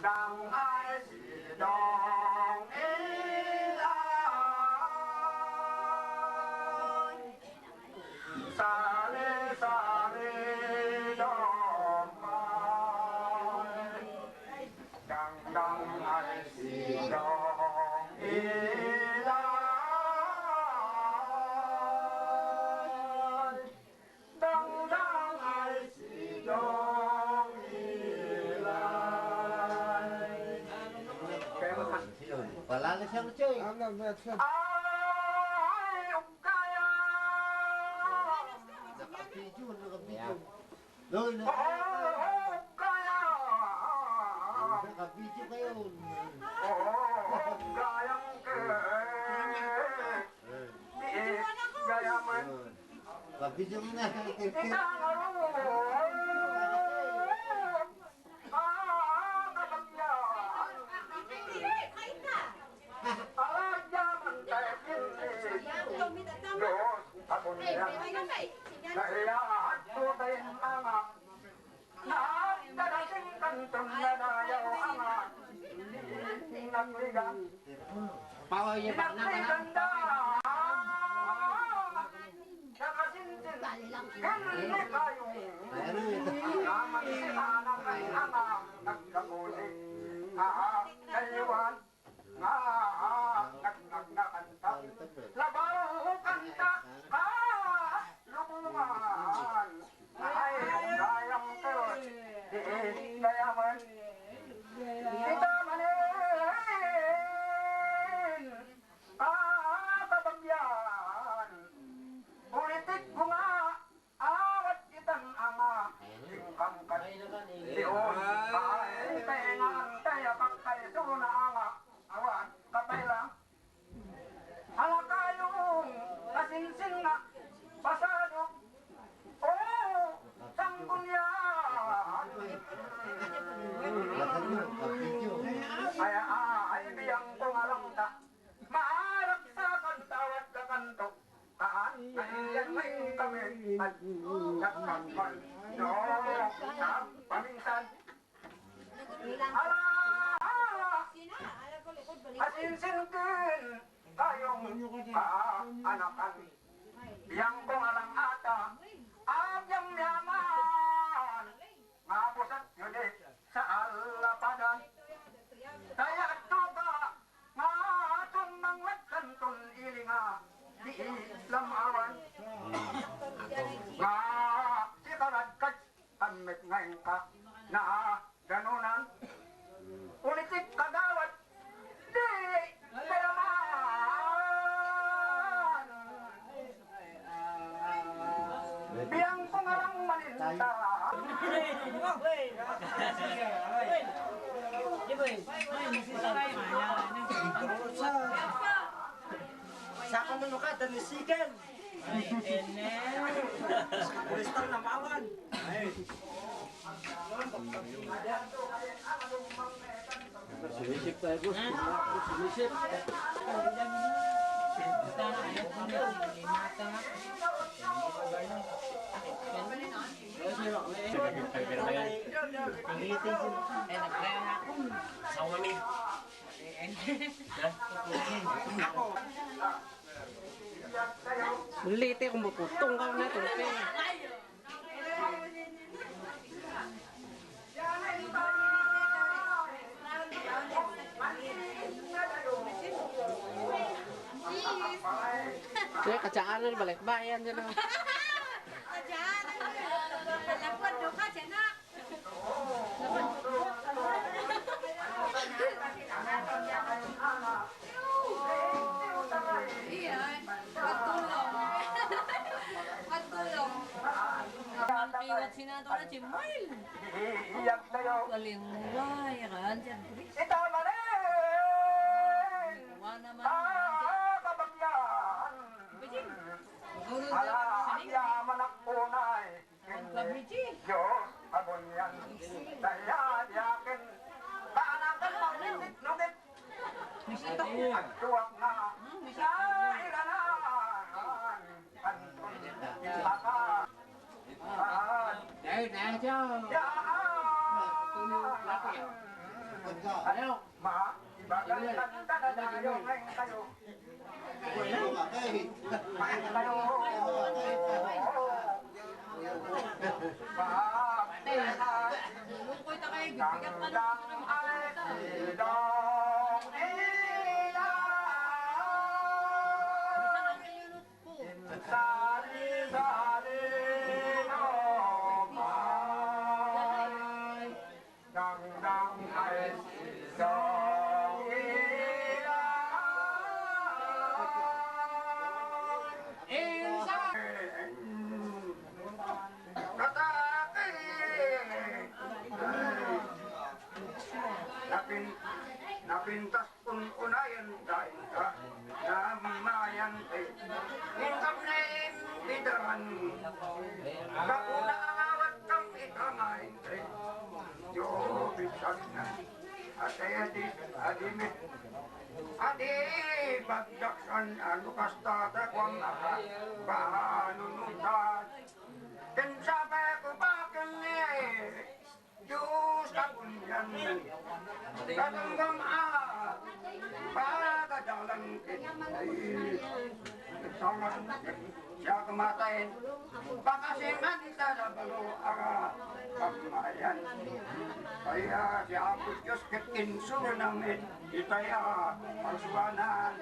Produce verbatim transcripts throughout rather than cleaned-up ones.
Dang ay si Dong Ilay. Sari-sari Dong May. Dangdang ay si Dong Ilay. Dangdang ay si Dong Ilay. Wala na siyang check. Ay, ugkaya. Nakabidyo, nakabidyo. Loy, na. Oo, ugkaya. Nakabidyo kayo. Oo, ugkayang ke. Di, gaya man. Kabidyo mo na. Ita nga ro. Ah, kabagya. Aladya man tayo kinni. Diyos, ako niya. Kaya adto tayo nga. Nagdadating kanton na dayaw nga. Nakligan. Paway niya pa na, Nakligan da. Nakasinsin. Hindi kayo. Naman si anak ay anak. Nagkakuli. Ah, kayuan. Nga, ah, nag-, nag-, nagkanta. Labaw kanta. Ah, lubungan. Ay, gayam ko. Di, gayaman. Kita manen. Ah, babagyan. Ulitik ko nga. Awat itan ama. Tingkangkan. Dion. Ay, tayo nga, tayo, pagkayo na ama. Awan, kapay lang. Alakayong kasinsin nga pasado. Oo, sangkunian. Ay, ah, ay, biyang ko nga lang ta. Maaragsakan tawad ka kanto. Kaan, ay, yan may kami. Ay, yakpakman. No, ah, paminsan. Ala! Asinsinkin kayong kaanakan. Biyang ko nga lang ata, agyang yaman. Nga pusat yun eh, sa alapadan. Kaya adto ka, nga atong mangwat kanton ili nga, di lam awan. Nga, si karagkad, Tammet nga inka na ganunan. Ulitik kagawad. Di, di naman. Biyang ko nga lang maninta. Sa kanunukatan ni Sigan. Ay, ene. Kristal na mawan. Ay. Sumisip tayo, boss. Ha? Sumisip. Sa mami. Ako. Liti kung bukutong ka na ito. Kaya katsaanan, balik bayan dyan, oh. Katsaanan, alam ko, doon ka, tiyan na. Iyan. Magtulong. Magtulong. Ang kiwat sinato na, Jimwell. Iyak tayo. Galing mo ba? Yakan, Jeffrey. Ita manen. Wala naman. Ah, kabagyan. Ala, aya manak unay. Ang kabiji. Yo, abon yan. Kaya di akin. Kaanakan mangnugit-nugit. Misita ko. Agtuak na. Hmm, misita. Nairanan. Anton. Baka. Ah. Dahil na siya. Ya. Tulog na siya. Ano? Ma, ibagang kanta na tayo ngayon kayo. Ngayon kayo. Pag Lulukoy ta kayo, bigat pa naman ang kanta. Sari-sari, oh, my. Dangdang ay sidong ilan. Insan. Kataki. Napin-, napintas un-unayan dain ka. Namayan, eh. Ingkam na imbitaran. Bakuna awat kam ikamain, eh. Yo, bisan na. Ate, adi, adi, mit. Adi, bagdaksan, ano, kasta, ta, kuwan, aka, panunutan. Ken sabi ko, bakit, eh? Diyos, kabunyan. Katunggang, ah, pagadalan, eh. Ay, salamat. Siya kumatayin. Pakasingan ita na balo, ah, kamayan. Kaya si Apo Diyos, ket insuro namin, itaya, pagsubanan.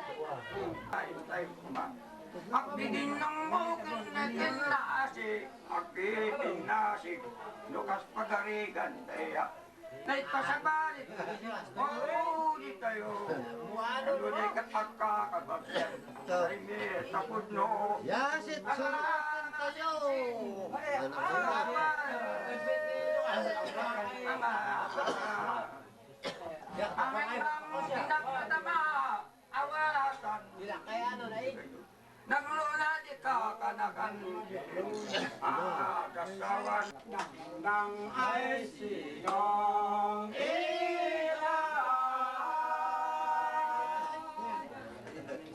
Ay, tayo kuma. Agdidinang mo, ken, ken naasi, agdidinasig, no kas pagarigan, daya. Naipasabali, mauli tayo. Ano na ikat agkakabagyan? Ay, may tapod, no? Yasit, suratan tayo. Ano ba? Ang, ang, ang, ang, ang, ang, Awarasan. Dila kay ano na eh. Nagluna di ka kanakan. Ah, kasawan. Nang ay siyong ila.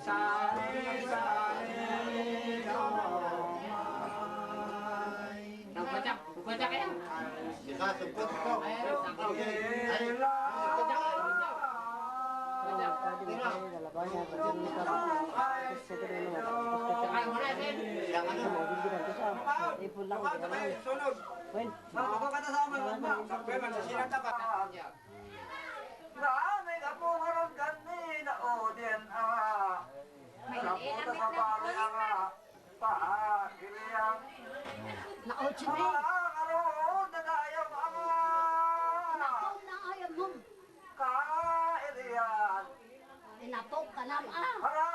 Sari-sari. Nagpatsak, nagpatsak kayo. Ika, sugpot ko. Ay, ano? Ay, nagpatsak, nagpatsak. Nagpatsak. Ay, mo na, sir. Siya ka na. Sunod. Wen. Makakuha ka na sa amin, ma. Sakbe man, sa sinata ka. Nga, may kapungaron kami na odin, ah. May Kaputa sa bali, ah. Paa, Ilian. Nautsi na eh. Ama, karon, nagayaw, ama. Nakaw na ayaw mo. Ka, Ilian. Inapok ka lang, ah. Para,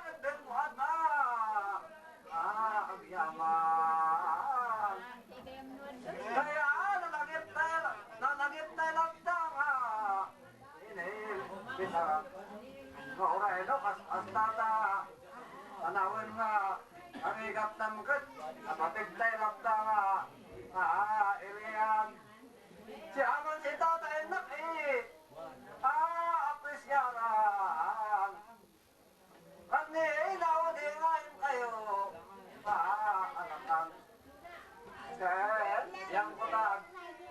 nagdagbuhan na. Ah, agyaman. Kaya, nalagip tayo, nalagip tayo lang daw, ah. Ini, kita, nga uray, no, kas-, kasta ta, tanawen nga, ang igat na mukit, napatigtay lapta nga, ah, ilian. Si Aman si Tata Enak, eh, ah, apresyaran. Kanni, inaw, di ngayon kayo, ah, anak, Ket, yang kulag,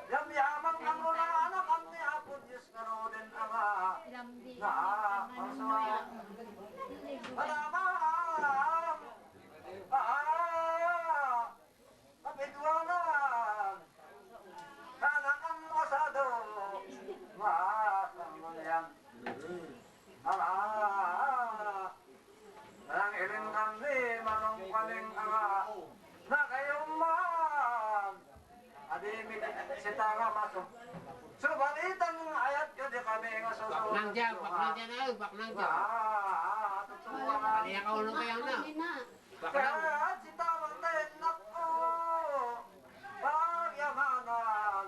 yang yaman kang una, anak, kami Apo Dios nga ruden, Ama. Nga, Ama, Ama, Ama, kapidwanan, kanakan mo sado, nga, Ama, yang Ala, nang ilingan ni Manong Kaling nga nagayuman. Adi mi sita nga maso. Subalitan ayat ka di kami nga susunod. Baknang dyan, baknang dyan, ay, baknang dyan. Ah, tutuwa. Paliakaw lang kaya na. Baknang. Kaya sita matay nako. Pagyamanan.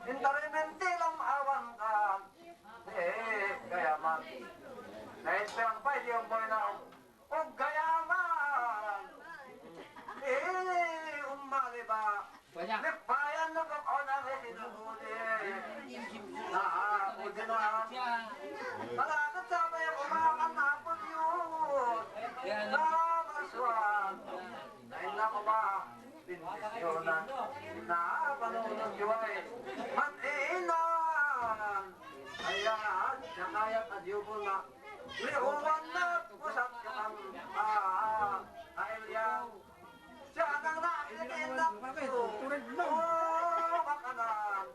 Intarimenti lang awan ka. Eh, gayaman. Nainterang pa, di umboy na. O gayaman. Eh, umali ba? Wala. Nagbayan na kung unang itinuli. Ah, o di na. Malakad sa may kumakan na po yun. Yan. Sa Marsuan. Dahil na ko ba? Bendisyonan na panunod yu ay. Mat-iinan. Nakayat a diubol na. Liuwan na, pusat ka pang, ah, ah, ah, Elian. Siya ang nang na, ilitin na. Oh, makanan.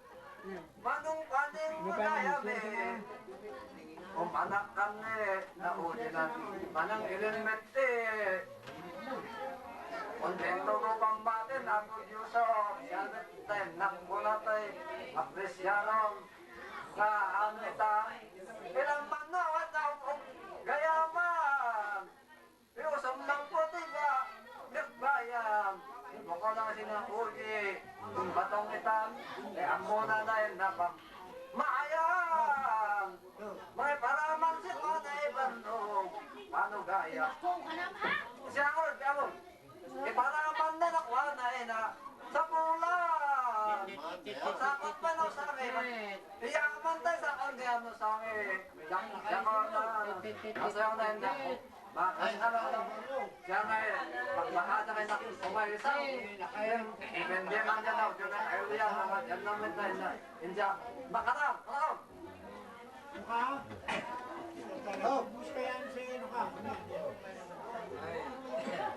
Manung paning mo kaya, be. Umanak kami, naulinan. Manang ilinmit, eh. Kontento ko pambatin, Apo Dios, oh. Siya, ten, nakuna, tay, apresiaron. Nga, ano ita? Ilang man na, wala akong gayaman. Pero sa unang puti ba? Nagbayam. Baka lang sinauli. Kung batong itam, eh, ang muna na yun na pang maayam. May paraman si Panay Bandog. Paano gaya? Siya ako, siya ako. Iparaman na nakuha na ina sa pulan. Sakot pa no sa amin. Iyaman tayo sa kanya no sa amin. Yak-, yaman na. Ang sayo na ina. Bakit ano, ano? Siya nga eh. Pagmahal na kayo na. Umay isang. Depende man dyan daw. Diyan na kayo yan. Diyan naman tayo na. Hindi. Makata. Makata. Ano ka? Oh. Ubus ka yan si ano ka? Ubus ka yan.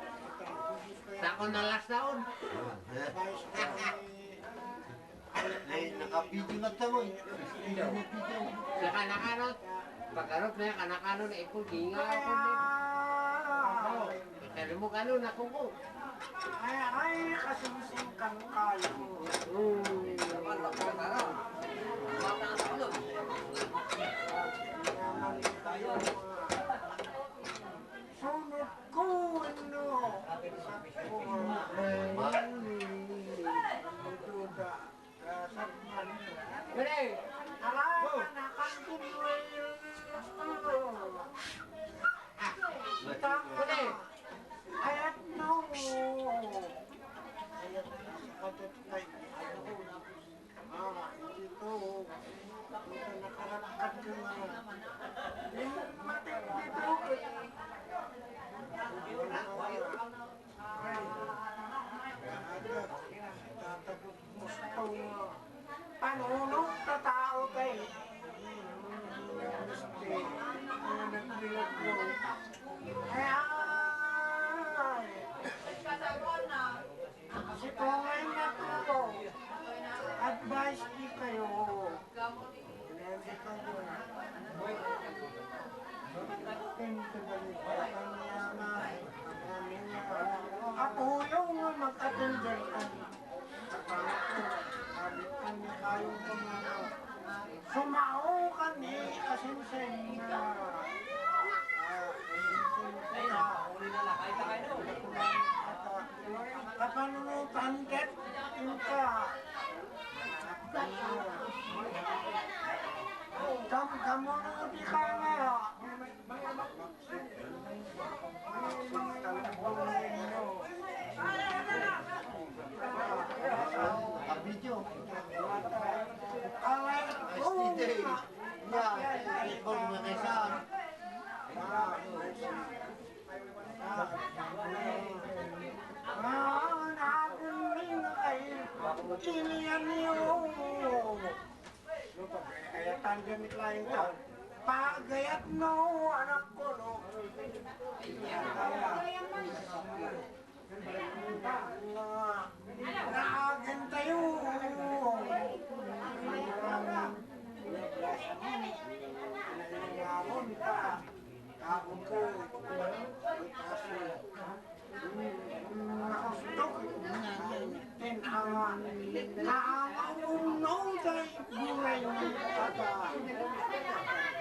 Sako na last down. Vice ka ni Ay, naka-video na tamo eh. Sa kanakano, pagkarot na yung kanakano na ipon, ginga ako din. Kaya, Sabi mo, gano'n, nakuko. Ay, ay, kasingsing kang kayo. Mm. Sunod ko, ano? Duda. Dali! Ala, panakan ko mo. Dali! Ayat no. Ayat na sa katot kay ano. Ah, dito. Dito nakarapkat ka na. Yung matik dito. Ay, tatapos. Gusto nga panunot na tao kay Gusti, ang nagbilagyo. Ay, ay. Si Pongay na po. Advice di kayo. Apuyo nga mag-attender ka. Sumao kami, asinsen na. Kapanunutan ket inka. Kam-, kamunuti ka nga. Video. Ay, S T D. Yeah, ikaw mga kaisan. Ah, naaging ay ilian niyo. Kaya tanda ni Klein ka. Pagayat no, anak ko, no? Naagen tayo. Naagen ka. Kaon ko. Nakastok. Ten, ah, ah, umno tay gulay ni Tata.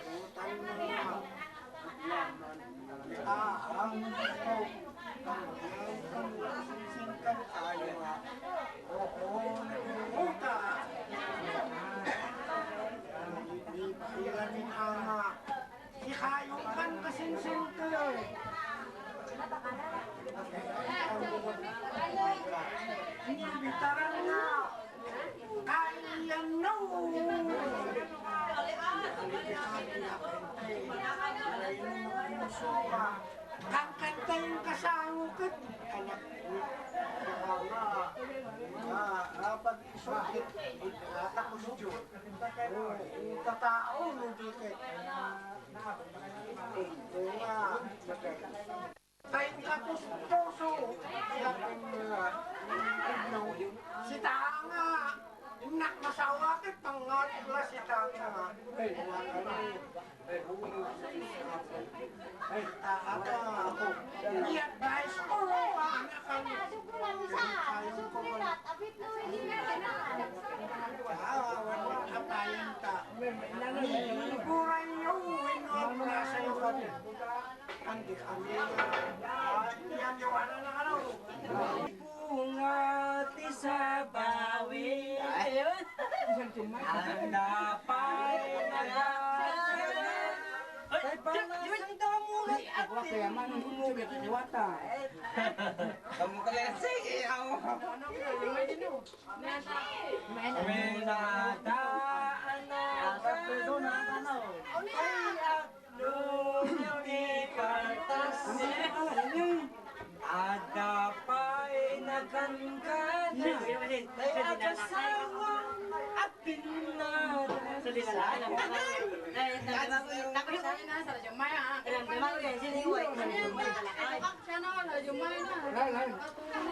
Utang na. Ah, ang gusto. Ang gusto, singkan tayo, ah. Oo, nagmuta. Di ba, ilamin ang, ah, Ikayo kan kasinsinto. Imbitaran nga. Kaiyan no. Kangkanta yung kasango ket anak ko. Kaya nga, ah, ah, pag-isukit, ah, tapos yun. Yung katao, no, di ka. Ito nga, Kay kapuspuso, sabi nga, sita nga, innak masawa ket pangatla sita nga. Ay, ata ako. Iya, guys, oh, anak ang. Ah, wala ka pa yun ta. Buray yo, wala sa'yo ka. Andi kami. Ah, yan, Joanna na ano. Bunga ti sabawi. Ayun. Ang napay na. Ay, pala, saan ka muna? Ako, kaya man, ang sugat, iwata. Kamu kaya, sige, ako. Minada, anak, anak. Ay, Lugaw ni Partas. Adda pay naganggan. Ay, agasawa, apin na. Sa di na lang. Ay, tapos, tapos, sa di na, sa radyo, may, ah. Ay, ang gumawin, sino yung white? Ay, siya na, radyo, may na. Ay, ay.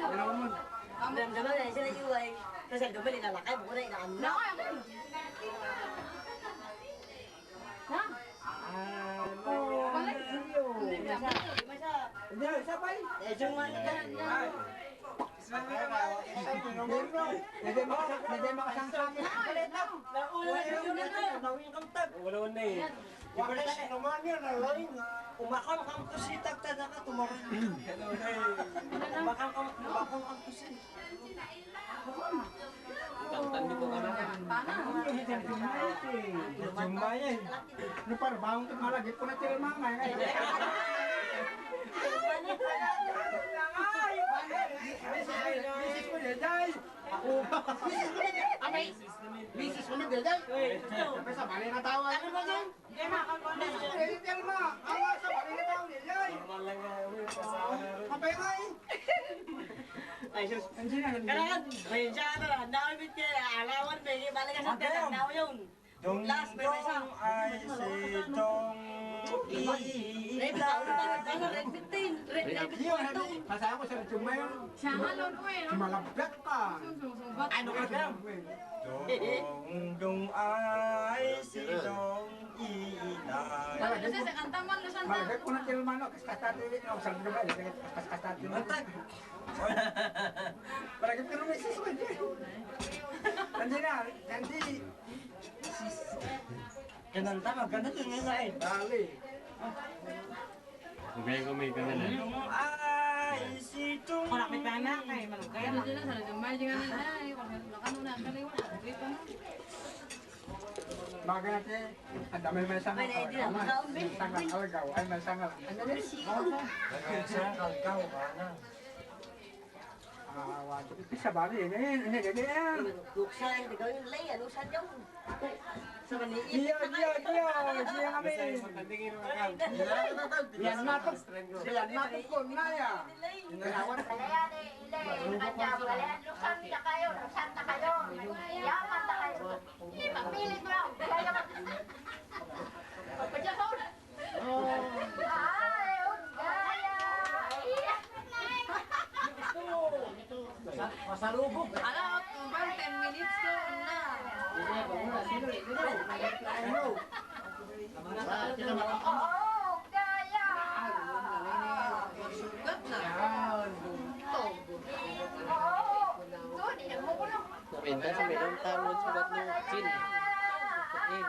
Wala mo. Ang gumawin, sino yung white? Kasi gumawin, lalakay, buko na, inaano. Ay, ay. Ha? Ah, balik. Hindi, isa pa eh. Eh, yung mga Hindi, hindi makasang-, hindi makasangkang. Nauna na yun. Nawin kang tag. Wala na eh. Wakis naman yun, ang lain. Umakam kang kusitag, tada ka, tumakam. Umakam kang, umakam kang kusit. Tangtan ni ko ka na. Jumaya eh. No, para bangon ka, malagip ko na ti Elma nga, eh. Misis ko, Jay. Ako. Misis ko, Jay. Amay. Misis ko, Jay. Uy, gusto. May sabali na tawa. Ano ba yan? Hindi, ma, kalma na. Misis ko, Jay, Elma. Ang sabali na tawa, Jay. Normal lang nga, uy. Kapay nga, eh. Ay, sus. Kailangan, may siya ka na. Ang dami bit kaya. Alawan, may balik ka sa Ate, tenda. Ang dami yun. Last, may isa. Dong ay si Dong Red, Ida. Ano, red fifteen? Red, red fifteen. Masaya ko sa resume mo yun. Siya nga, Lord, eh, no? Sumalabdak ka. Susubat. Ano ka, Gam? Dong, dong ay si Dong Ida. Ano kasi sa kanta mo, ano, Santa? Malagay ko na til mano, kaskasati, no, sabi ko ba, kaskasati. Matag. Malagay ko na may sis mo, di. Hindi na, hindi. Kananta, maganda to nga nga eh. Dali. Okay, kung may kanila. Ay, si Tung. Wala may pala, kay malugay. Ano dyan na, sa nagmay, di nga na, ay, wala, wala, ano na, ang kaliwa, wait pa na. Bagay natin, ang dami may sanga. Ay, ay, di na, makaon, eh. Sanga, alagaw, ay, may sanga. Ano na, sanga, alagaw, ano? Ah, wala. Isa ba rin? Eh, eh, eh, eh. Buksan, ikaw yung lay, ano sa dyan? Sa maliit. Iya, iya, iya. Iya kami. Yan matag. Yan matag ko na ya. Balayan, eh, ilay, kanya, balayan, luksan na kayo, luksan na kayo. Yaman na kayo. Hindi, magpilit mo lang. Kaya mag-, magpadya sa ulo. Ay, ugaya. Pasalubog. Ala, kumbang ten minutes ko na. Oo, ugaya. Sugat na. Oo. Ito, di na mo ko lang. Kuminta sa may downtown, sugat na. Sin. Eh.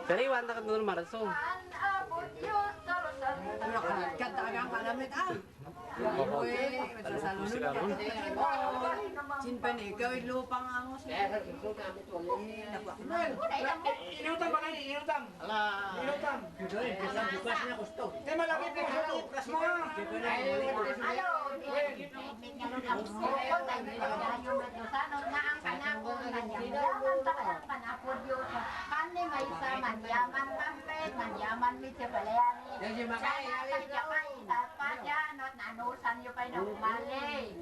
Kariwan na ka doon, Marso. Ano ka, nagkanta ka ng kalamit, ah? Uy, magsasalunod ka. Sinpen ikaw, ilo pang angus. Inutang ba kayo? Inutang. Ala. Inutang. Bukas na gusto. Di malaki po sa bukas mo. Ayo, medyo sa nung nga ang kanakon, manyaman ta kaya kanakon yun. Kani maysa, manyaman kampet, manyaman mi ti palayan. Yan si Makay, Sana alis tayo na. Kay Papa, yan, at nanusan nyo pa yung umali.